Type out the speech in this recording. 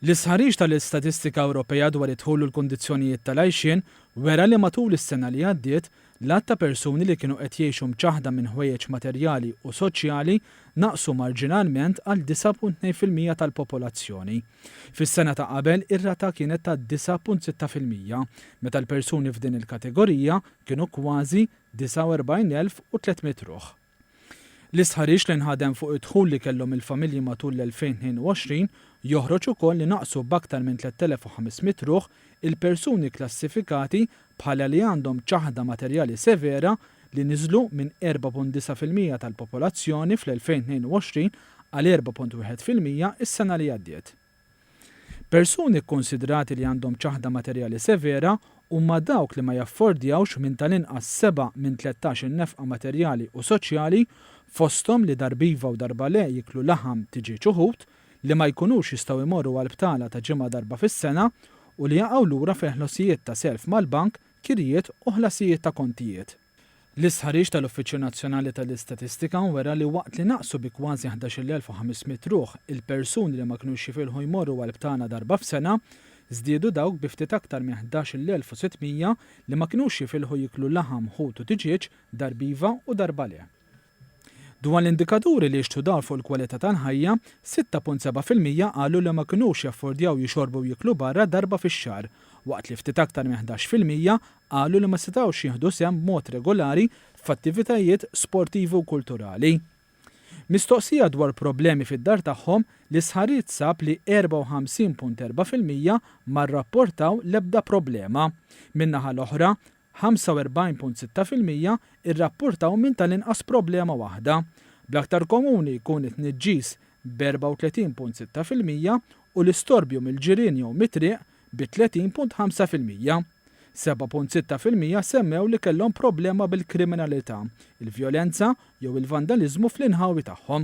L-istħarriġ tal-Istatistika Ewropea dwar id-dħul u l-kundizzjonijiet tal-għajxien wera li matul is-sena li għaddiet, l-għadd ta' persuni li kienu qed jgħixu mċaħħda minn ħwejjeġ materjali u soċjali naqsu marġinalment għal 9.2% tal-popolazzjoni. Fis-sena ta' qabel ir-rata kienet ta' 9.6%, meta l-persuni f'din il-kategorija kienu kważi 49,300 ruħ. L-istħarriġ li nħadem fuq id-dħul li kellhom il-familji matul l-2022 joħroġ ukoll li naqsu b'aktar minn 3,500 ruħ il-persuni kklassifikati bħala li għandhom ċaħda materjali severa li niżlu minn 4.9% tal-popolazzjoni fl-2022 għal 4.1% is-sena li għaddiet. Persuni kkunsidrati li għandhom ċaħda materjali severa huma dawk li ma jaffordjawx minn tal-inqas sebgħa minn 13 in-nefqa materjali u soċjali, fosthom li darba iva u darba le jieklu laħam, tiġieġ u ħut, li ma jkunux jistgħu jmorru għal btala ta' ġimgħa darba fis-sena u li jaqgħu lura fil-ħlosijiet ta' self mal-bank, kirjiet u ħlasijiet ta' kontijiet. L-istħarriġ tal-Uffiċċju Nazzjonali tal-Istatistika wera li waqt li naqsu bi kważi 11,500 ruħ il-persuni li ma kinux jifilħu jmorru għal btala darba f'sena, żdiedu dawk bi ftit aktar minn 11,600 li ma kinux jifilħu jieklu laħam, ħut u tiġieġ darba iva u darba le. Dwar l-indikaturi li jixtħu dawl fuq il-kwalità tal-ħajja, 6.7% qalu li ma kinux jaffordjaw jixorbu u jieklu barra darba fix-xahar, waqt li ftit aktar minn 11% qalu li ma setgħux jieħdu sehem b'mod regolari f'attivitajiet sportivi u kulturali. Mistoqsija dwar problemi fid-dar tagħhom, l-istħarriġ sab li 54.4% ma rrapportaw l-ebda problema. Min-naħa l-oħra, 45.6% irrappurtaw minn tal-inqas problema waħda, bl-aktar komuni jkun it-tniġġis b'34.6% u l-istorbju mill-ġirien jew mit-triq bi 30.5%. 7.6% semmew li kellhom problema bil-kriminalità, il-vjolenza jew il-vandaliżmu fl-inħawi tagħhom.